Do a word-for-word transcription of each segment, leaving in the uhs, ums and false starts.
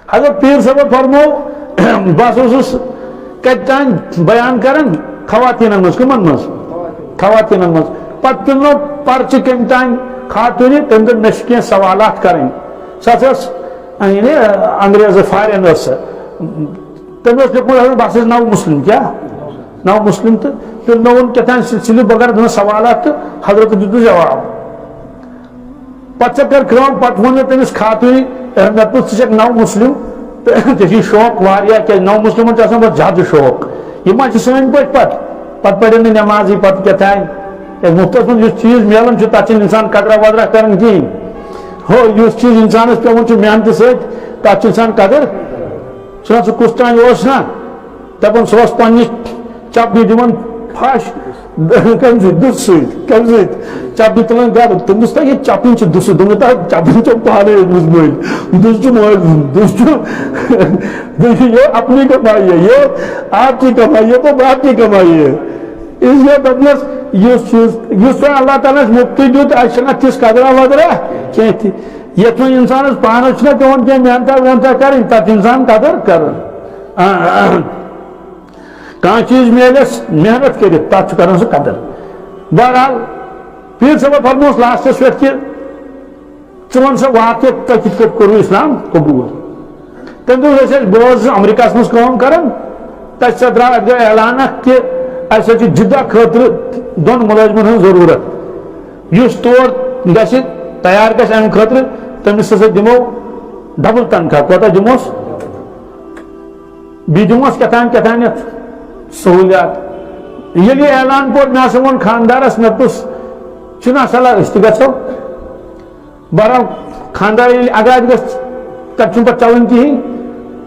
حضرت پیٖر صٲبَن فرموو، بہٕ ہسا اوسُس کَتہِ تام بیان کران، خواتیٖنَن منٛز۔ کٕمَن منٛز؟ خواتیٖنَن منٛز۔ پَتہٕ تُلنو پَرچہِ کٔمۍ تام خاتوٗنہِ، تٔمۍ دوٚپ، مےٚ چھِ کینٛہہ سوالات کَرٕنۍ۔ سۄ ہسا ٲس، یعنی، انگریز، فارین ٲس سۄ۔ تٔمۍ اوس لیوٗکھمُت، بہٕ ہسا چھَس نَو مُسلِم۔ کیٛاہ؟ نَو مُسلِم۔ تہٕ تُلنووُن کیٛاہ تام سُہ سِلہِ بغٲر، دوٚپُن، سوالات، تہٕ حضرتَن دیُت نہٕ جواب۔ پتہٕ سا کٔر کٲم، پتہٕ ووٚن مےٚ تٔمِس خاتوٗنہِ، "اے، مےٚ دوٚپُس، ژٕ چھَکھ نَو مُسلِم، تہٕ ژےٚ چھُے شوق واریاہ، کیٛازِ نَو مُسلِمَن چھُ آسان پَتہٕ زیادٕ شوق۔ یِم ما چھِ سٲنۍ پٲٹھۍ پَتہٕ؟ پَتہٕ پَرن نہٕ نٮ۪مازٕے، پَتہٕ کیٛاہ تام۔" ہے، مُفتَس منٛز یُس چیٖز میلان چھُ، تَتھ چھِنہٕ اِنسان قدرا وَدرا کَران کِہیٖنۍ۔ ہو، یُس چیٖز اِنسانَس پٮ۪وان چھُ محنتہٕ سۭتۍ، تَتھ چھُ اِنسان قدٕر۔ ژٕ وَن، سُہ کُس تام اوس نا، دَپان، سُہ اوس پننِس چپنہِ دِوان پھش۔ کَمہِ سۭتۍ؟ دُسہٕ سۭتۍ۔ کَمہِ سۭتۍ؟ چپنہِ تُلان گرٕ۔ تٔمِس دوٚپُس، "تۄہہِ یہِ چپنہِ چھِ دُسہٕ۔" دوٚپمَس، "تۄہہِ چپنہِ چھو پانَے أنمٕژ مٔلۍ۔ دُسہٕ چھُ مٲلۍ سُنٛد۔ دُسہٕ چھُ۔" دوٚپُس، "یہ اپنی کمائی ہے، یہ آپ کی کمائی ہے، تو باپ کی کمائی ہے۔" اس لیے دوٚپمَس، یُس چیٖز، یُس تۄہہِ اللہ تعالیٰ ہَس مُفتٕے دیُت، اَسہِ چھَنہٕ اَتھ تِژھ قدرا ودرا کینٛہہ تہِ۔ یَتھ وۄنۍ اِنسانَس پانَس چھِنہ پٮ۪وان کینٛہہ محنتہ وحنتہ کَرٕنۍ، تَتھ چھِ اِنسان قدٕر کَران۔ آ، آ۔ کانٛہہ چیٖز میلٮ۪س محنت کٔرِتھ، تَتھ چھُ کَران سُہ قدٕر۔ بہرحال، پیٖر صٲبَن فرمووُس لاسٹَس پٮ۪ٹھ کہِ، "ژٕ وَن سا واقعہٕ، تۄہہِ کِتھ پٲٹھۍ کوٚروٕ اِسلام قبوٗل؟" تٔمۍ دوٚپ، "أسۍ ٲسۍ، بہٕ اوسُس امریکہس منٛز کٲم کران، تَتہِ سا درٛاو اَکہِ دۄہ اعلان اکھ کہِ اَسہِ حظ چھِ جدہ خٲطرٕ دۄن مُلٲزمَن ہٕنٛز ضروٗرت۔ یُس تور گژھِ، تیار گژھِ اَمہِ خٲطرٕ، تٔمِس ہسا دِمو ڈبل تنخواہ۔" کوتاہ دِموس؟ بیٚیہِ دِموس کیٛاہ تام، کیٛاہ تام یَتھ سہوٗلیات۔ ییٚلہِ یہِ اعلان کوٚر، مےٚ ہسا ووٚن خانٛدارَس، مےٚ دوٚپُس، "چھُنہ صلاح أسۍ تہِ گژھو؟" بہرحال، خانٛدار ییٚلہِ آغاز گژھِ، تَتہِ چھُنہٕ پَتہٕ چَلان کِہیٖنۍ۔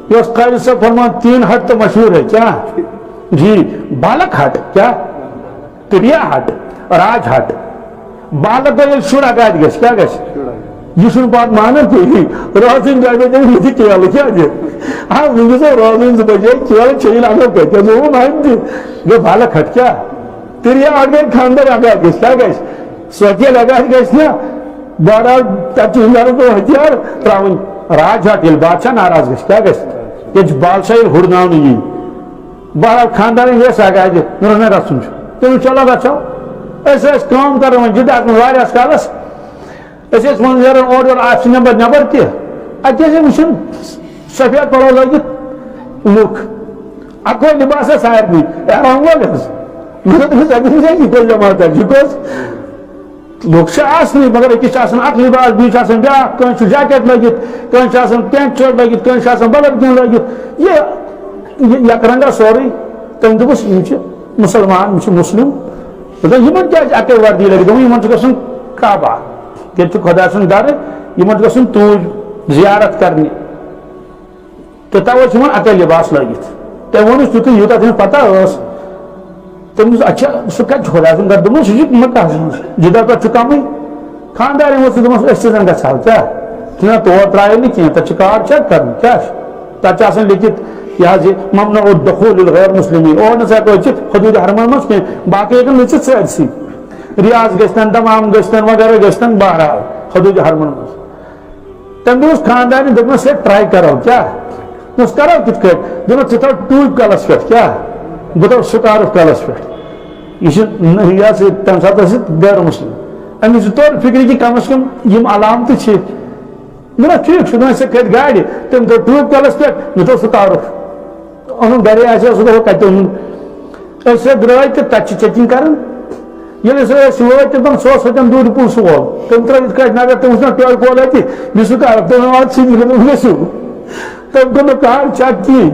یہِ اوس قٲضی صٲب فرمان، "تین ہٹ تو مشہور ہے۔" کیٛاہ؟ جی، بالک ہٹ۔ کیٛاہ؟ تریا ہٹ، راج ہٹ۔ بالک گوٚو ییٚلہِ شُر آغاز گژھِ، کیٛاہ گژھِ؟ یہِ چھُنہٕ پَتہٕ مانان کِہیٖنۍ۔ رٲژ ہٕنٛدۍ دۄیہِ بجے یہِ تہِ کیلہٕ کیٛاہ دِ؟ آ، وٕنکیٚس آو رٲژ ہٕنٛدۍ زٕ بجے، کیلہٕ چھیٚیِن اَنو کَتہِ؟ مےٚ ووٚن أمۍ تہِ، گوٚو بالک ہٹ کیٛاہ؟ تریا ہٹ گٔے خانٛدر آغاز گژھِ، کیٛاہ گژھِ؟ سۄ تہِ لگان گژھِ نہ۔ بہرحال، تَتہِ چھُ عمرَس گوٚو ہتھیار ترٛاوٕنۍ۔ راج ہٹ، ییٚلہِ بادشاہ ناراض گژھِ، کیٛاہ گژھِ؟ ییٚتہِ چھُ بادشاہ ییٚلہِ ہُرناونہٕ یِیہِ۔ بہرحال، خانٛدارَن یہِ ٲس آغاز دِتھ، مےٚ دوٚپ، "نہ، گژھُن چھُ۔" تٔمِس، "چلو، گژھو۔" أسۍ ٲسۍ کٲم کران وۄنۍ جِدہ منٛز واریاہَس کالَس۔ أسۍ ٲسۍ وۄنۍ نیران اورٕ یورٕ، اَتھ چھِ نٮ۪بر نٮ۪بر تہِ۔ اَتہِ ٲسۍ أسۍ وٕچھان سفید پَلو لٲگِتھ لُکھ۔ اَکوے لِباسا سارنٕے، احرام وول حظ۔ مگر تٔمِس اَتہِ چھِ یہِ کۄس جماعت حظ، یہِ کۄس؟ لُکھ چھِ آسنٕے، مگر أکِس چھِ آسان اَکھ لِباس، بیٚیِس چھِ آسان بیٛاکھ، کٲنٛسہِ چھُ جیکٹ لٲگِتھ، کٲنٛسہِ چھُ آسان پینٹ شٲٹ لٲگِتھ، کٲنٛسہِ چھُ آسان بدل کینٛہہ لٲگِتھ۔ یہِ، یہِ یک رنگا سورُے۔ تٔمۍ دوٚپُس، "یِم چھِ مُسلمان، یِم چھِ مُسلِم۔" دوٚپُن، "یِمن کیٛازِ اَکٕے وردی لٲگِتھ؟" دوٚپُن، "یِمن چھُ گژھُن کعبہ، ییٚتہِ چھُ خۄداے سُنٛد گرٕ، یِمن چھُ گژھُن توٗرۍ زیارت کرنہِ۔ تہٕ توے چھُ یِمن اَکٕے لِباس لٲگِتھ۔" تٔمۍ ووٚنُس تیُتُے، یوٗتاہ تٔمِس پتہ ٲس۔ تٔمۍ ووٚنُس، "اچھا، سُہ کَتہِ چھُ خۄداے سُنٛد گرٕ؟" دوٚپمَس، "سُہ چھُ مکہس منٛز، جِدہ پٮ۪ٹھ چھُ کَمٕے۔" خانٛدارٮ۪ن ووٚنُس، دوٚپمَس، "أسۍ تہِ زَن گژھٕ ہاو، کیٛاہ؟ چھُنہ تور ترٛایو نہٕ کینٛہہ، تَتہِ چھِ کارڈ چیک کَرُن، کیٛاہ چھُ؟ تَتہِ چھُ آسان لیکھِتھ، یہِ حظ یہِ ممنوع الدخول للغیر مسلمین، اور نہٕ سا ہٮ۪کو أژِتھ حدوٗدِ حرمَن منٛز کینٛہہ، باقٕے ہیٚکن نٔژِتھ سٲرسٕے۔" ریاض گٔژھتن، دمام گٔژھتن، وغیرہ گٔژھتن، بہرحال حدوٗدِ حرمن منٛز۔ تٔمۍ دوٚپُس خانٛدارنہِ، دوٚپنَس، "ہے، ٹراے کرو، کیٛاہ؟" دوٚپُس، "کرو کِتھ کٲٹھۍ؟" دوٚپنَس، "ژٕ تھاو ٹوٗپۍ کلس پٮ۪ٹھ، کیٛاہ؟ بہٕ تھاو سکارف کلس پٮ۪ٹھ۔" یہِ چھُ نہ، یہِ ہسا، تَمہِ ساتہٕ ٲسۍ غٲر مسلم۔ أمِس چھُ توٚر فِکرِ کہِ کم از کم یِم علامتہٕ چھِ۔ دوٚپنَس، "ٹھیٖک چھُ۔" دوٚپنَس، "ژٕ کھٔتۍ گاڑِ۔" تٔمۍ تھوٚو ٹوٗپۍ کلس پٮ۪ٹھ، مےٚ تھوٚو سُہ تعارُف۔ اوٚنُن گرے آسہِ ہا، سُہ دَپہو کَتہِ اوٚنُن۔ أسۍ ٲسۍ درٛاے تہٕ تَتہِ چھِ چیکنگ کَران۔ ییٚلہِ أسۍ ٲسۍ وٲتۍ تہٕ تِم سُہ اوس ہوٚتٮ۪ن دوٗرِ پُل سُہ وول۔ تٔمۍ ترٛٲو یِتھ کٲٹھۍ نظر، تٔمۍ وُچھ نہ ٹٲلۍ وول اَتہِ، مےٚ سُہ کَر، تٔمۍ ووٚن، "اَدٕ سیٖدھٕے گژھو، گٔژھِو۔" تٔمۍ کوٚر نہٕ کانٛہہ چیک کِہیٖنۍ۔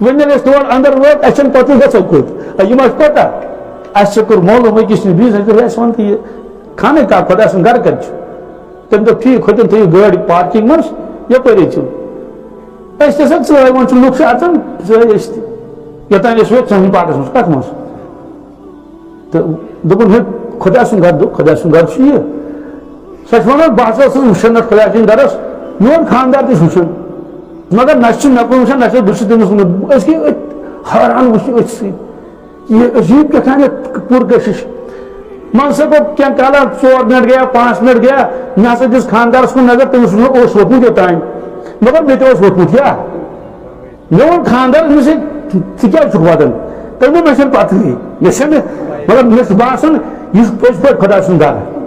وۄنۍ ییٚلہِ أسۍ تور اَندَر وٲتۍ، اَسہِ چھَنہٕ پَتہٕے گژھو کوٚت۔ اَ، یِم ٲسۍ پَتہ۔ اَسہِ چھِ کوٚر معلوم أکِس نِش بیٚیِس نِش، دوٚپ، "ہے، اَسہِ وَن تہٕ یہِ خانٕے کعبہٕ، خۄداے سُنٛد گَرٕ کَتہِ چھُ؟" تٔمۍ دوٚپ، "ٹھیٖک، ہوٚتٮ۪ن تھٲیِو گٲڑۍ پارکِنٛگ منٛز، یَپٲرۍ أژِو۔" أسۍ تہِ ہسا ژٲے، وۄنۍ چھِ لُکھ چھِ اَژان، ژٲے أسۍ تہِ۔ یوٚتام أسۍ وٲتۍ ژوٗنٛٹھۍ باغَس منٛز، کَتھ منٛز؟ تہٕ دوٚپُن، "ہے، خۄدا سُنٛد گَرٕ، دوٚپ، خۄدا سُنٛد گَرٕ چھُ یہِ۔" سۄ چھِ وَنان، "بہٕ ہسا ٲسٕس وٕچھان اَتھ خۄدا سٕنٛدِ گَرَس، میون خانٛدار تہِ چھُ وٕچھان۔ مگر نہ چھِ مےٚ کُن وٕچھان، نہ چھِ، بہٕ چھُس تٔمِس کُن۔" أسۍ گٔے أتھۍ حٲران وٕچھِتھ أتھۍ سۭتۍ۔ یہِ عجیٖب کیٛاہ تام یَتھ پُرکٔشِش۔ منٛزٕ سا گوٚو کینٛہہ کالہ، ژور منٹ گٔیا، پانٛژھ منٹ گٔیا، مےٚ ہسا دِژ خانٛدارَس کُن نظر، تٔمِس ووٚن، "اوس ووتمُت یوٚتام۔" مگر مےٚ تہِ اوس ووٚتھمُت یا۔ مےٚ ووٚن خانٛدارَس، مےٚ سۭتۍ، "ژٕ کیٛازِ چھُکھ وَدان؟" تٔمۍ دوٚپ، "مےٚ چھَنہٕ پَتہٕے، مےٚ چھَنہٕ، مطلب، مےٚ چھُ باسان، یہِ چھُ پٔزۍ پٲٹھۍ خۄدا سُنٛد گَرٕ۔"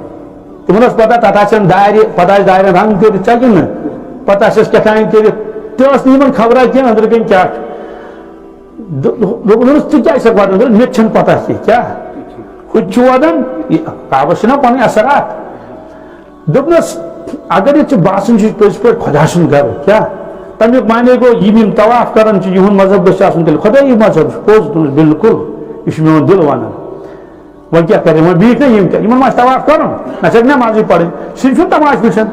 تِمَن ٲس پَتہ، تَتھ آسَن دارِ، پَتہٕ آسہِ دارٮ۪ن رنٛگ کٔرِتھ، چھا کِنہٕ نہ؟ پَتہٕ آسٮ۪س کیٛاہ تام کٔرِتھ۔ تہِ ٲس نہٕ یِمَن خبرا کینٛہہ أنٛدرٕ کَنۍ کیٛاہ چھُ۔ دو-، دو-، دوٚپُن، "ژٕ کیٛازِ چھَکھ وَدان؟" دوٚپُن، "مےٚ تہِ چھَنہٕ پَتہ کینٛہہ، کیٛاہ؟ ہُتہِ چھُ وَدان، یہِ کعبَس چھِنہ پَنٕنۍ اثرات۔" دوٚپنَس، "اگر یہِ ژےٚ باسان چھُ، یہِ پٔزۍ پٲٹھۍ خۄدا سُنٛد گَرٕ، کیٛاہ؟ تَمیُک معنی گوٚو، یِم، یِم طواف کَران چھِ، یِہُنٛد مذہب گژھِ آسُن تیٚلہِ خۄدٲیی مذہب، چھُ پوٚز۔" دوٚپنَس، "بِلکُل، یہِ چھُ میون دِل وَنان۔" وۄنۍ کیٛاہ کَرِ؟ وۄنۍ بیٖٹھۍ نہ یِم تہِ، یِمَن ما آسہِ طواف کَرُن؟ نہ چھَکھ نٮ۪مازٕے پَرٕنۍ، سُہ چھُنہٕ تَماشہٕ وٕچھان۔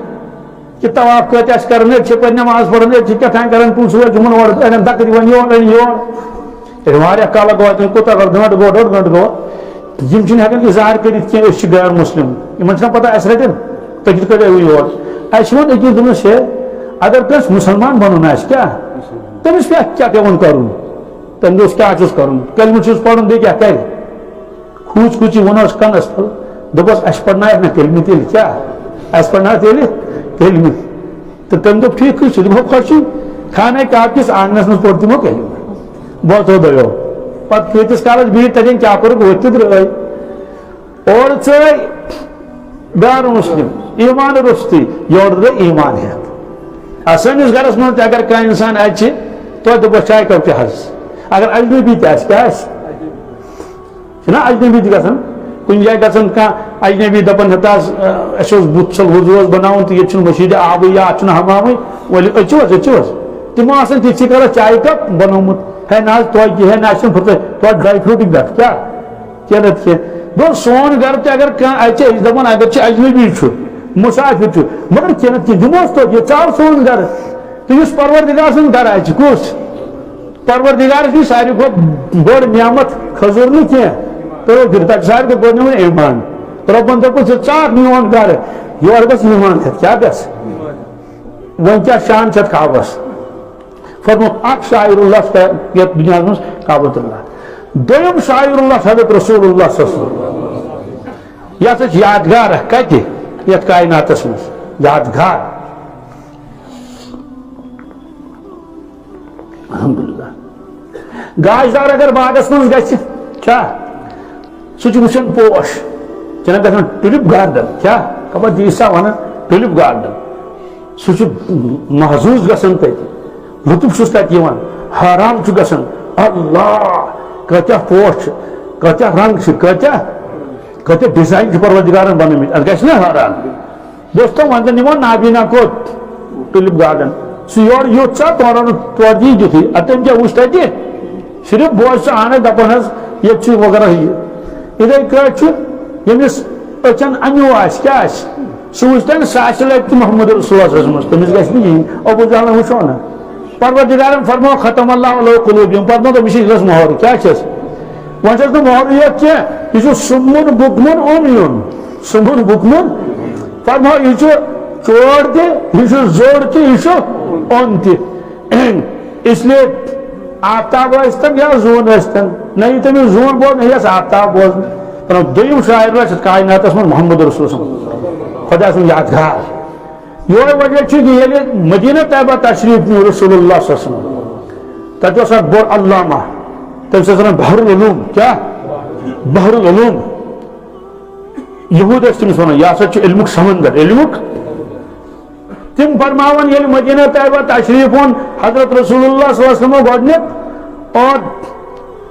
کہِ طواف کۭتۍ آسہِ کَرُن، أڑۍ چھِ پَتہٕ نٮ۪ماز پَران، أڑۍ چھِ کیٛاہ تام کَران، پونٛسہٕ وٲلۍ چھِ یِمَن اورٕ اَڑٮ۪ن دَکہٕ دِوان یورٕ، اَڑٮ۪ن یورٕ۔ ییٚلہِ واریاہ کالہٕ گوٚو اَتٮ۪ن، کوٗتاہ کال، گٲنٛٹہٕ گوٚو، ڈۄڈ گٲنٛٹہٕ گوٚو، یِم چھِنہٕ ہٮ۪کان اظہار کٔرِتھ کینٛہہ، أسۍ چھِ غٲر مُسلِم، یِمَن چھِنہ پَتہ اَسہِ رَٹن، تُہۍ کِتھ کٔنۍ آیِوٕ یور؟ اَسہِ ووٚن أکِس، دوٚپنَس، "ہے، اگر کٲنٛسہِ مُسلمان بَنُن آسہِ، کیٛاہ؟ تٔمِس پٮ۪ٹھ کیٛاہ پٮ۪وان کَرُن؟" تٔمۍ دوٚپُس، "کیٛاہ چھُس کَرُن؟ کلمہٕ چھُس پَرُن، بیٚیہِ کیٛاہ کَرِ؟" کھوٗژ کھوٗژی ووٚنُس کَنَس تَل، دوٚپُس، "اَسہِ پَرنایَکھ نہ کلمہٕ تیٚلہِ کیٛاہ؟ اَسہِ پَرنایَکھ تیٚلہِ کلمہٕ؟" تہٕ تٔمۍ دوٚپ، "ٹھیٖک، تُہۍ چھِو دِمو خوشی۔" خانہ کعبہٕ کِس آنٛگنَس منٛز پوٚر تِمو کلمہٕ۔ بہت ہو گیو۔ پَتہٕ کۭتِس کالَس بِہِتھ تَتٮ۪ن کیٛاہ کوٚرُکھ، ؤتھۍ تہٕ درٛٲے۔ اورٕ ژٲے غٲر مسلم، ایمان روٚستُے، یورٕ درٛاے ایمان ہٮ۪تھ۔ آ، سٲنِس گَرَس منٛز تہِ اگر کانٛہہ اِنسان اَژِ، توتہِ دَپو، "چاے کَپ تہِ حظ۔" اگر اجنبی تہِ آسہِ، کیٛاہ آسہِ؟ چھُنہ اجنبی تہِ گژھان، کُنہِ جایہِ گژھان کانٛہہ اجنبی دَپان، "ہتا حظ، اَسہِ اوس بُتھ چھَل وضوٗ اوس بَناوُن تہٕ ییٚتہِ چھُنہٕ مٔشیٖدِ آبٕے یا اَتھ چھُنہٕ حمامٕے، ؤلِو أژِو حظ، أژِو حظ۔" تِم آسان تِتھسٕے کَران چایہِ کَپ بَنومُت، "ہے نہ حظ، توتہِ ہے نہ، اَسہِ چھُنہٕ فرصت، توتہِ ڈرٛاے فرٛوٗٹٕے پٮ۪ٹھ کیٛاہ؟" کینٛہہ نتہٕ کینٛہہ۔ گوٚو سون گرٕ تہِ اگر کانٛہہ اَژِ، أسۍ دَپان اگر چھِ اجنبی چھُ، مُسافِر چھُ، مگر کینٛہہ نتہٕ کینٛہہ دِموس توتہِ، یہِ ژاو سون گرٕ۔ تہٕ یُس پروردگار سُنٛد گرٕ اَژِ، کُس؟ پروردگارَس چھِ ساروی کھۄتہٕ بٔڑ نعمت کھٔزٕر نہٕ کینٛہہ، تہٕ تَتہِ چھِ ساروی کھۄتہٕ بٔڑ نعمت ایمان۔ رۄبَن دوٚپُن، "ژٕ ژاکھ میون گرٕ، یورٕ گژھِ ایمان ہٮ۪تھ۔" کیٛاہ گژھِ؟ وۄنۍ کیٛاہ شان چھِ اَتھ کعبَس؟ فرمووُکھ، اکھ شاعر اللہ چھُ یتھ دُنیاہَس منٛز کعبۃ اللہ۔ دوٚیُم شاعر اللہ چھُ حضرت رسول اللہ صلی اللہ علیہ وسلم۔ یہِ ہسا چھِ یادگار اکھ۔ کتہِ؟ یتھ کائناتس منٛز یادگار۔ الحمدللہ۔ گاشدار اگر باغس منٛز گژھِ، چھا؟ سُہ چھُ وٕچھان پوش، چھِنہ گژھان ٹیوٗلِپ گارڈن، کیٛاہ خبر چھِ یہِ سا وَنان ٹیوٗلِپ گارڈن۔ سُہ چھُ محظوٗظ گژھان تَتہِ، لُطُف چھُس تَتہِ یِوان، حٲران چھُ گژھان، اللہ، کۭتیٛاہ پوش چھِ، کۭتیٛاہ رنٛگ چھِ، کۭتیٛاہ، کۭتیٛاہ ڈِزاین چھِ پروردگارن بنٲومٕتۍ، اَتھ گژھِ نہ حٲران۔ دوستو، وۄنۍ زن نِمو نابینا کوٚت؟ Tulip garden. سُہ یورٕ یوٚت ژا، تورٕ اَنُن، تورٕ دِیہِ تیُتھُے۔ اَدٕ تٔمۍ کیٛاہ وُچھ تَتہِ؟ صرف بوزِ سُہ اَنَکھ، دَپان حظ، ییٚتہِ چھُ وغیرہ یہِ۔ یِتھَے کٲٹھۍ چھُ ییٚمِس أچھَن اَنیوٗ آسہِ، کیٛاہ آسہِ؟ سُہ وٕچھ تٔمۍ ساسہِ لَٹہِ تہِ محمد رسول اللہ صلی اللہ علیہ وسلم۔ تٔمِس گژھِ نہٕ یِہِنۍ۔ ابو جہلَن وٕچھو نہ۔ پروردگارن فرموو، "ختم اللہ علی قلوبہم"، پتہٕ ما دوٚپ، "یہِ چھِ یِلس مۄہر"؟ کیٛاہ چھَس؟ وۄنۍ چھَس نہٕ مۄہرٕے یوت کینٛہہ، یہِ چھُ سُمُن بُکمُن عُمیُن۔ سُمُن بُکمُن۔ فرموو، یہِ چھُ چور تہِ، یہِ چھُ زوٚر تہِ، یہِ چھُ اوٚن تہِ۔ اس لیے آفتاب ٲسۍتن یا زوٗن ٲسۍتن، نہ یہِ تٔمِس زوٗن بوزنہٕ، نہ یَس آفتاب بوزنہٕ۔ فرموو، دوٚیِم شاعر روزِ کائناتس منٛز محمد رسول صلی اللہ علیہ وسلم، خۄدا سُنٛد یادگار۔ یہے وجہ چھُ کہ ییٚلہِ مدینہ طیبہ تشریف نیوٗ رسول اللہ صلی اللہ علیہ وسلم، تتہِ اوس اکھ بوٚڑ علامہ، تٔمِس ٲس ونان بحر العلوم۔ کیٛاہ؟ بحر العلوم۔ یہود ٲسۍ تٔمِس ونان، یہِ ہسا چھُ علمُک سمندر، علمُک۔ تِم فرماوان، ییٚلہِ مدینہ طیبہ تشریف اوٚن حضرت رسول اللہ صلی اللہ علیہ وسلم گۄڈٕنیتھ، اور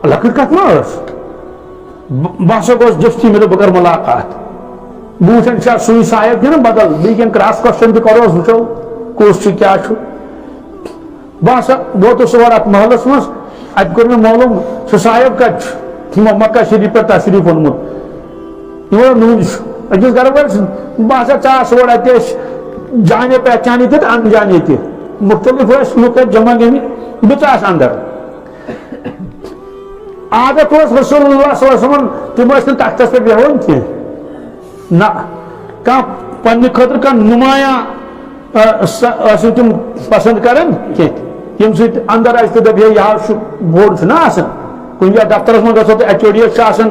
لۄکٕٹ کتھ ما ٲس؟ بہٕ، بہٕ ہسا گوس دٔستی، مےٚ دوٚپ، بہٕ کرٕ مُلاقات۔ بہٕ وٕچھن، چھا سُے صاحب کِنہٕ بدل، بیٚیہِ کینٛہہ cross question تہِ کروس، وٕچھو کُس چھُ، کیٛاہ چھُ۔ بہٕ ہسا ووتُس اور اتھ محلس منٛز، اتہِ کوٚر مےٚ معلوم، سُہ صاحب کتہِ چھُ، یِمو مکہ شریف پٮ۪ٹھ تشریف اوٚنمُت۔ یِمو نوٗن چھُ أکِس گرٕ وٲلۍ سُنٛد۔ بہٕ ہسا ژاس اور، اتہِ ٲسۍ جانے پہچانے تہِ تہٕ انجانے تہِ، مُختٔلِف ٲسۍ لُکھ اتہِ جمع گٔمٕتۍ۔ بہٕ ژاس اندر۔ عادت اوس رسول اللہ صلی اللہ علیہ وسلم، تِم ٲسۍ نہٕ تختس پٮ۪ٹھ بیہوان کینٛہہ۔ نہ، کانٛہہ پننہِ خٲطرٕ کانٛہہ نُمایاں، آ، سا-، ٲسۍ نہٕ تِم پسند کران کینٛہہ، ییٚمہِ سۭتۍ اندر اژِ تہٕ دپہِ ہے، یہِ حظ چھُ بوٚڑ، چھُنہ آسان۔ کُنہِ جایہِ دفترس منٛز گژھو تہٕ ایچ او ڈی یس چھُ آسان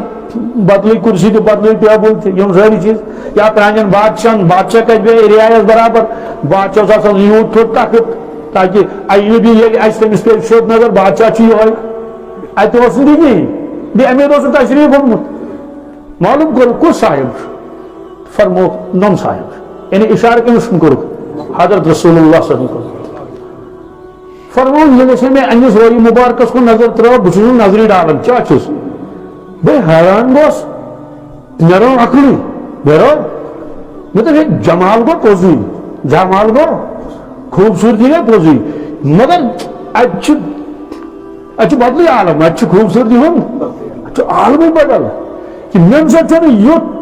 بدلٕے کُرسی تہٕ بدلٕے ٹیبل تہِ، یِم سٲری چیٖز۔ یا پرانٮ۪ن بادشاہن، بادشاہ کتہِ بیہہِ رعایس برابر، بادشاہ اوس آسان یوٗت تھوٚد تخت، تاکہ ایوبی ییٚلہِ اَسہِ تٔمِس پیٚیہِ سیوٚد نظر، بادشاہ چھُ یِہوٚے۔ اَتہِ اوس نہٕ یہِ کِہیٖنۍ۔ بیٚیہِ اَمے دۄہ اوس نہٕ تشریٖف اوٚنمُت۔ معلوٗم کوٚر، کُس صاحب چھُ؟ فرمووُکھ، نۄم صاحب۔ یعنی اِشارٕ کٔمِس کُن کوٚرُکھ؟ حضرت رسول اللہ صلی اللہ علیہ وسلم کوٚرُکھ۔ فرمووُکھ، ییٚلہِ ہسا مےٚ اَمِس رویہِ مُبارکَس کُن نظر ترٲو، بہٕ چھُس نہٕ نظرٕے ڈالان، کیٛاہ چھُس؟ بہٕ حیران گوس۔ نیرو عقلٕے، نیرو۔ مےٚ دوٚپ، ہے، جمال گوٚو پوٚزُے، جمال گوٚو، خوٗبصوٗرتی گٔے پوٚزُے، مگر اَتہِ چھُ، اَتہِ چھُ بدلٕے عالم، اَتہِ چھُ خوٗبصوٗرتی ہُنٛد، اَتہِ چھُ عالمٕے بدل۔ کہِ مےٚ نسا چھُنہٕ یُتھ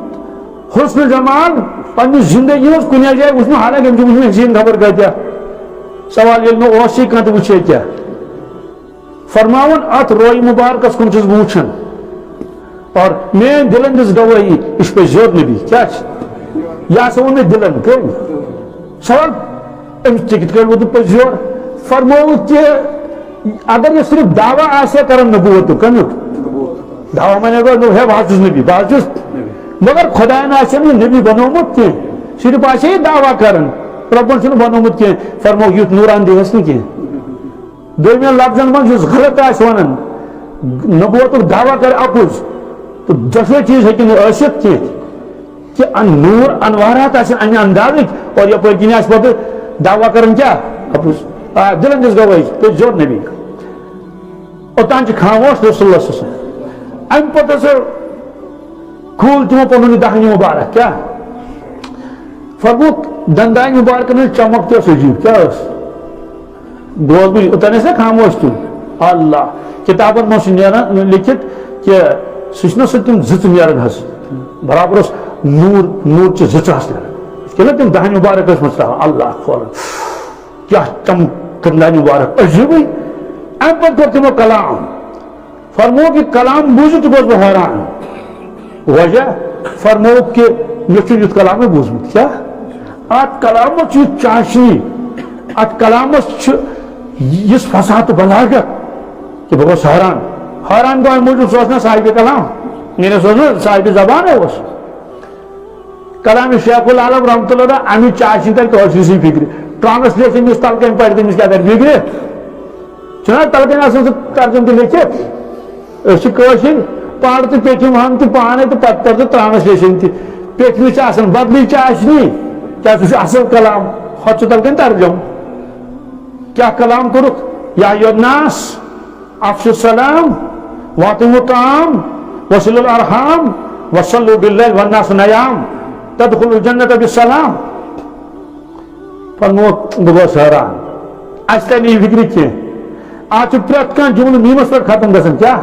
حُسنِ جمال پننہِ زندگی منٛز کُنہِ جایہِ وُچھمُت، حالانکہِ أمۍ چھُ وُچھمُت زیٖن خبر کۭتیاہ۔ سوال ییٚلہِ نہٕ اوسُے کانٛہہ تہٕ وُچھِ ہے کیٛاہ؟ فرماوُن، اتھ رویہِ مُبارکس کُن چھُس بہٕ وُچھان۔ اور میٲنۍ دِلن دِژ گوٲہی، یہِ چھُ پٔزۍ یور نبی۔ کیٛاہ چھُ؟ یہِ ہسا ووٚن مےٚ دِلن، کٔمۍ؟ سوال، أمِس تہِ کِتھ کٔنۍ ووٚن پٔزۍ یور؟ فرمووُکھ کہِ اگر یہِ صرف دعویٰ آسہِ ہا کران نبوتُک، کمیُک؟ دعویٰ مانے گوٚو، نو، ہے، بہٕ حظ چھُس نبی، بہٕ حظ چھُس۔ مگر خدایَن آسہِ نہٕ یہِ نبی بنوومُت کینٛہہ، صرف آسہِ ہے یہِ دعویٰ کران، رۄبن چھُنہٕ بنوومُت کینٛہہ۔ فرمووُکھ، یُتھ نوٗران دِہَس نہٕ کینٛہہ۔ دوٚیمٮ۪ن لفظن منٛز یُس غلط آسہِ وَنان، نبوتُک دعویٰ کرِ اَپُز، تہٕ دۄشوے چیٖز ہیٚکہِ نہٕ ٲسِتھ کینٛہہ، کہِ ان-، نوٗر انوارات آسن اَمہِ اندازٕکۍ، اور یَپٲرۍ کِنۍ آسہِ پَتہٕ دعویٰ کران کیٛاہ؟ اَپُز۔ آ، دِلن دِژ گوٲہی، تُہۍ زیوٗٹھ نبی۔ اوٚتام چھِ خاموش رسول اللہ صلی اللہ علیہ وسلم۔ اَمہِ پَتہٕ ہسا کھوٗل تِمو پنُن یہِ دہنہِ مُبارک، کیٛاہ؟ فرمووُکھ، دندانہِ مُبارکن ہٕنٛز چمک تہِ ٲس عجیٖب، کیٛاہ ٲس؟ بوز بہٕ، اوٚتام ٲسۍ نا خاموش تِم۔ اللہ، کِتابن منٛز چھُ نیران لیکھِتھ کہِ سُہ چھُنہ سُہ تِم زٕژٕ نیران حظ، برابر اوس نوٗر، نوٗر چہِ زٕژٕ آسہٕ نیران۔ یِتھ کٔنۍ نہ تِم دہنہِ مُبارک ٲسۍ مٕژ ترٛاوان، اللہ کھولان، کیٛاہ تِم دندانہِ مُبارک، عجیٖبٕے۔ اَمہِ پتہٕ کوٚر تِمو کلام۔ فرمووُکھ، یہِ کلام بوٗزِتھ تہِ گوس بہٕ حٲران۔ وجہ؟ فرمووُکھ کہِ مےٚ چھُ یُتھ کلامٕے بوٗزمُت۔ کیٛاہ؟ اَتھ کلامس چھُ یُتھ چاشنی، اَتھ کلامس چھُ یِژھ فصاحت و بلاغت کہِ بہٕ گوس حٲران۔ حٲران گوٚو اَمہِ موٗجوٗب، سُہ اوس نہ صاحبِ کلام، یعنی سُہ اوس نہ صاحبِ زبانے اوس۔ کلام شیخ العالم رحمۃ اللہ علیہ، اَمِچ چاشنی تَرِ کٲشرِسٕے فِکرِ۔ ٹرانسلیشن یُس تَلہٕ کَنۍ پَرِ، تٔمِس کیٛاہ تَرِ فِکرِ؟ چھُنہ تَلہٕ کَنۍ آسان سُہ ترجمہٕ تہِ لیکھِتھ؟ أسۍ چھِ کٲشِرۍ، پَر تہٕ پیٚٹھِم ہَن تہِ پانَے تہٕ پَتہٕ کَر ژٕ ٹرانسلیشن تہِ۔ پیٚٹھمِس چھِ آسان بدلٕے چاشنی، کیٛازِ سُہ چھُ اَصٕل کلام، ہۄتھ چھُ تَلہٕ کَنۍ ترجمہٕ۔ کیٛاہ کلام کوٚرُکھ؟ یا ایھا الناس، افشوا السلام، واطعموا الطعام، وصلوا الارحام، وصلوا باللیل والناس نیام، تدخلوا الجنة بسلام۔ فرمووُکھ، بہٕ گوس حٲران، اَسہِ تَرِ نہٕ یہِ فِکرِ کینٛہہ۔ اَتھ چھُ پرٛٮ۪تھ کانٛہہ جُملہٕ میٖمَس پٮ۪ٹھ ختم گژھان۔ کیٛاہ؟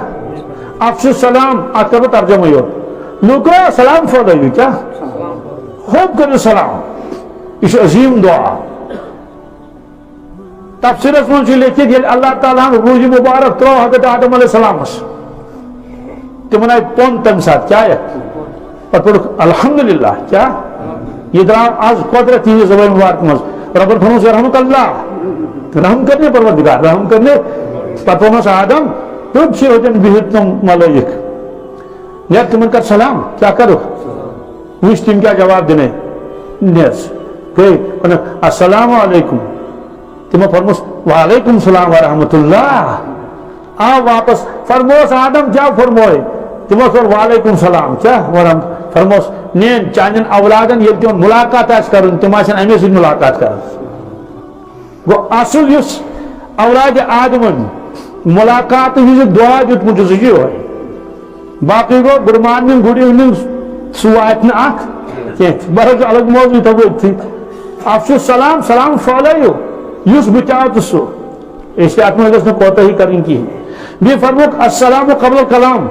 افشوا السلام، اَتھ کَرٕ بہٕ ترجمہٕ یوت۔ لوٗکو، سلام پھٲلٲیِو۔ کیٛاہ؟ ہوٚپ کٔرِو سلام۔ یہِ چھُ عظیٖم دُعا۔ تفسیٖرَس منٛز چھُ لیٚکھِتھ، ییٚلہِ اللہ تعالیٰ ہَن روٗحِ مُبارک ترٛوو حضرت آدم علیہ السلامَس، تِمَن آیہِ پۄن تَمہِ ساتہٕ۔ کیٛاہ یَتھ؟ پَتہٕ پوٚرُکھ الحمدللہ۔ کیٛاہ؟ یہِ درٛاو آز قۄدرت یِہِنٛدِ زبٲنۍ مُبارکہِ منٛز۔ رۄبَن فرمووُس، یرحمک اللہ، رحم کرنے پروردگار، رحم کرنے۔ پَتہٕ ووٚنُس آدم، توٚت چھِ ہیوٚتُن بِہِتھ تِم ملٲیِک۔ نیر تِمَن کر سلام، کیٛاہ کَرُکھ؟ وٕچھ تِم کیٛاہ جواب دِنے۔ نیر گٔے، ووٚنُکھ، السلام علیکم۔ تِمو فرموس، وعلیکم السلام ورحمۃ اللہ۔ آو واپس، فرموس، آدم کیٛاہ فرموے؟ تِمو کوٚر، وعلیکم السلام، کیٛاہ ورحمت؟ فرموس، نین چانٮ۪ن اولادن ییٚلہِ تِمن مُلاقات آسہِ کرُن، تِم آسن اَمے سۭتۍ مُلاقات کران۔ گوٚو اصل یُس اولاد آدمن مُلاقات وِزِ دُعا دیُتمُت چھُ، سُہ چھُ یِہوٚے۔ باقٕے گوٚو good morning، good evening، سُہ واتہِ نہٕ اَتھ کینٛہہ۔ بہرحال چھُ الگ موضوع، تھاوو أتھی۔ افشوا السلام، سلام پھٲلٲیِو، یُس بہٕ تہِ آو تہٕ سُہ۔ اِسلیے اَتھ منٛز گژھِ نہٕ کوتاہی کَرٕنۍ کِہیٖنۍ۔ بیٚیہِ فرمووُکھ، السلام قبل الکلام۔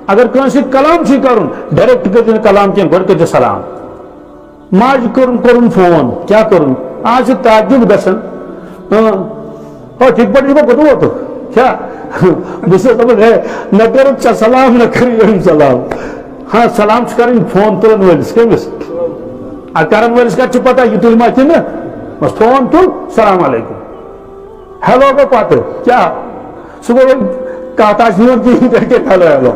اگر کٲنٛسہِ سۭتۍ کلام چھُے کَرُن، direct کٔرۍزِ نہٕ کلام کینٛہہ، گۄڈٕ کٔرۍزِ سلام۔ ماجہِ کوٚرُن، کوٚرُن فون، کیٛاہ کوٚرُن؟ آز چھُ تعجب گژھان۔ اۭں۔ ہو، ٹھیٖک پٲٹھۍ چھُکھا، کوٚت ووتُکھ؟ کیٛاہ؟ بہٕ چھُس دَپان، ہے، نہ کوٚرُتھ ژےٚ سلام، نہ کٔرٕے أمۍ سلام۔ ہاں، سلام چھُ کَرٕنۍ فون تُلَن وٲلِس۔ کٔمِس؟ آ، کَرَن وٲلِس کَتہِ چھِ پَتہ، یہِ تُلہِ ما کِنہٕ؟ بَس فون تُل، سلام علیکُم۔ ہیلو گوٚو پَتہٕ۔ کیٛاہ؟ سُہ گوٚو وۄنۍ کَتھ آسہِ نہٕ یِوان کِہیٖنۍ، تیٚلہِ کیٛاہ ہیلو ہیلو؟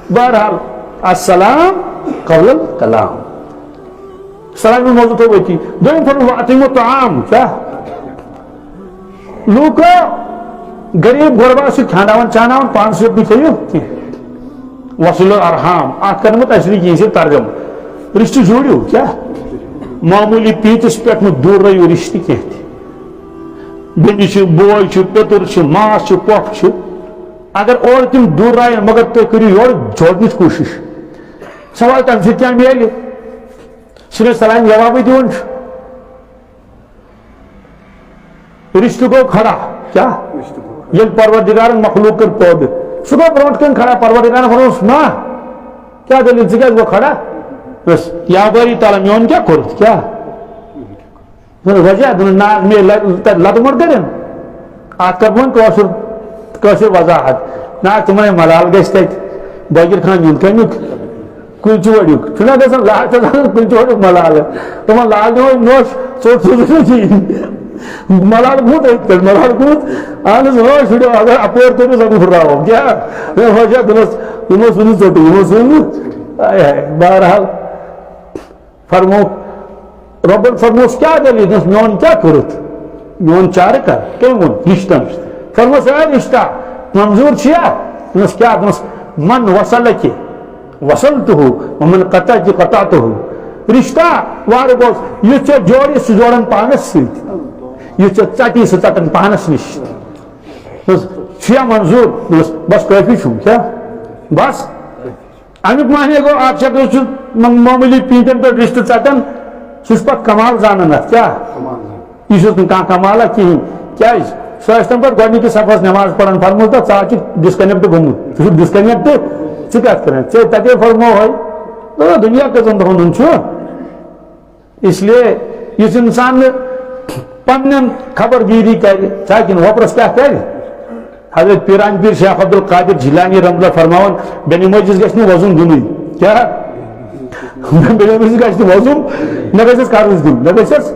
بہرحال، السلام قبل الکلام۔ سلامہِ منٛز تھوٚو أتی۔ دوٚیِم فرموو، وَأَطْعِمُوا الطَّعَامَ۔ کیٛاہ؟ لوٗکو غریٖب غُربا چھِ کھیٛاناوان چاناوان، پانَس یوت نہٕ کھیٚیِو کینٛہہ۔ وصل الارحام، اَتھ کَرنہٕ بہٕ تشریح کِہیٖنۍ، صرف ترجمہٕ۔ رِشتہٕ جوٗڑِو، کیٛاہ؟ معموٗلی پیٖنٛتِس پٮ۪ٹھ مہٕ دوٗر رٲیِو رِشتہٕ کینٛہہ تہِ۔ بیٚنہِ چھِ، بوے چھُ، پیٚتُر چھُ، ماس چھُ، پۄپھ چھُ۔ اگر اورٕ تِم دوٗر رایَن، مگر تُہۍ کٔرِو یورٕ جوڑنٕچ کوٗشِش۔ سوال، تَمہِ سۭتۍ کیٛاہ میلہِ؟ صرف سلامہِ جوابٕے دِوان چھُ۔ رشتہٕ گوٚو کھڑا۔ کیٛاہ؟ ییٚلہِ پروردگارن مخلوق کٔر پٲدٕ، سُہ گوٚو برونٛٹھ کَنہِ کھڑا۔ پروردگارن فرمووُس، "ما، کیٛاہ دٔلیٖل، ژٕ کیٛازِ گوٚو کھڑا؟" بس، یا بٲری تعالیٰ، میون کیٛاہ کوٚرُتھ؟ کیٛاہ؟ دوٚپُن، وجہ، دوٚپُن، نہ، مے لَ-، تَتہِ لَتہٕ موٚٹ کٔرِن۔ اَتھ کَرٕ بہٕ وۄنۍ کٲشُر، کٲشِر وضاحت۔ نہ، تِمَے ملال گژھِ تَتہِ۔ بٲگِر خان یُن کَمیُک؟ کُلچہِ وَڑیُک۔ چھُنہ گژھان لال، چھُ گژھان کُلچہِ وَڑیُک ملالہٕ۔ تِمَن لال دِمو نوٚش، ژوٚٹ سوٗزُن نہٕ کِہیٖنۍ۔ ملالہٕ گوٚمُت أتھۍ پٮ۪ٹھ، ملالہٕ گوٚمُت۔ اَہن حظ، ہٲں، شُریو، اگر اَپٲرۍ کٔرِو، سۄ گوٚو پھُٹراوُن۔ کیٛاہ؟ ہے، ہۄچھا دِلَس، یِمو سوٗز نہٕ ژوٚٹُے، یِمو سوٗز نہٕ۔ ہاے ہاے، بہرحال، فرموو، رۄبن فرمووُس، "کیٛاہ دٔلیٖل؟" دوٚپُس، "میون کیٛاہ کوٚرُتھ؟ میون چارٕ کر۔" کٔمۍ ووٚن؟ رِشتن۔ فرمووُس، "اے رِشتہ، منظوٗر چھُیا؟" دوٚپُس، "کیٛاہ؟" دوٚپُس، "من وصلک وصلتہ، ومن قطعک قطعتہ۔" رِشتہ، وارٕ گوٚژھ، یُتھ ژےٚ جوڑِ، سُہ جوڑن پانس سۭتۍ، یُتھ ژےٚ ژٹی، سُہ ژٹن پانس نِش۔ دوٚپُس، "چھُیا منظوٗر؟" دوٚپُس، "بس کٲفی چھُم، کیٛاہ؟ بس۔" اَمیُک معنی گوٚو، اَکھ چھُ، اگر سُہ مم-، معموٗلی پیٖنٛتٮ۪ن پٮ۪ٹھ رِشتہٕ ژَٹان، سُہ چھُ پَتہٕ کمال زانان اَتھ۔ کیٛاہ؟ یہِ چھُس نہٕ کانٛہہ کمالہ کِہیٖنۍ۔ کیٛازِ؟ سُہ ٲسۍ تَمہِ پَتہٕ گۄڈٕنِکِس صفَس نٮ۪ماز پَران، فرمووُس، "ژٕ ہا چھُکھ disconnect گوٚمُت، ژٕ چھُکھ disconnect، ژٕ کَتھ کَران؟ ژےٚ تَتے فرمووہَے، آ، دُنیا کٔژَن دۄہَن ہُنٛد چھُ؟" اس لیے یُس انسان نہٕ پننٮ۪ن خبردٲری کرِ، سُہ ہیٚکہِ نہٕ وۄپرس کیٛاہ کرِ؟ حضرت پیران پیر شیخ عبدالقادر جیلانی رحمۃ اللہ فرماوان، بے نمٲزِس گژھِ نہٕ وضوٗ دیُنُے۔ کیٛاہ؟ بے نمٲزِس گژھِ نہٕ وضوٗ، نہ گژھٮ۪س قرض دیُن، نہ گژھٮ۪س۔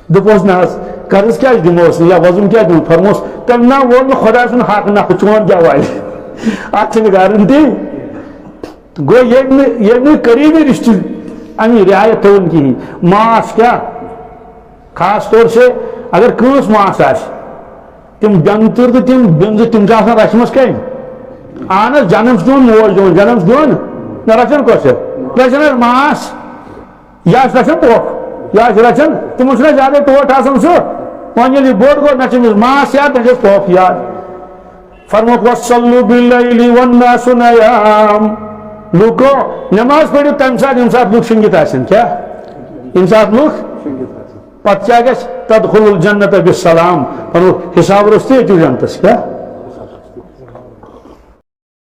دوٚپُس، "نہ حظ، قرض کیٛازِ دِموس نہٕ یا وضوٗ کیٛازِ دِمو؟" فرمووُس، "تیٚلہِ نہ ووٚن نہٕ خۄداے سُنٛد حق نقد، چون کیٛاہ والہِ؟ اَتھ چھِنہٕ گارنٹی۔" گوٚو ییٚمہِ نہٕ، ییٚمہِ نہٕ قریٖبی رِشتہٕ اَمہِ رعایت تھٲوٕن کِہیٖنۍ۔ ماس کیٛاہ؟ خاص طور سے اگر کٲنٛسہِ ماس آسہِ، تِم بیٚنتٕر تہٕ تِم بیٚنزٕ، تِم چھِ آسان رَچھمَژٕ کَمہِ؟ اَہن حظ، جَنَم چھُ دِوان موج دِوان، جَنَم چھُ دِوان، نہ رَچھان کۄس چھےٚ؟ رَچھان حظ ماس۔ یا چھِ رَچھان پۄپھ، یا چھِ رَچھان، تِمَن چھُنہ زیادَے ٹوٹھ آسان سُہ۔ وۄنۍ ییٚلہِ یہِ بوٚڑ گوٚو، نہ چھِ أمِس ماس یاد، نہ چھِ أمِس پۄپھ یاد۔ فرمووُکھ، "وَصَلُّوا بِاللَّيْلِ وَالنَّاسُ نِيَامٌ۔" لوٗکو، نماز پٔرِو تَمہِ ساتہٕ، ییٚمہِ ساتہٕ لُکھ شۄنٛگِتھ آسن۔ کیٛاہ؟ ییٚمہِ ساتہٕ لُکھ۔ پَتہٕ کیٛاہ گژھِ؟ "تَدْخُلُوا الْجَنَّةَ بِالسَّلَامِ۔" فرمووُکھ، حساب روٚستُے ہیٚژِو جنتَس۔ کیٛاہ؟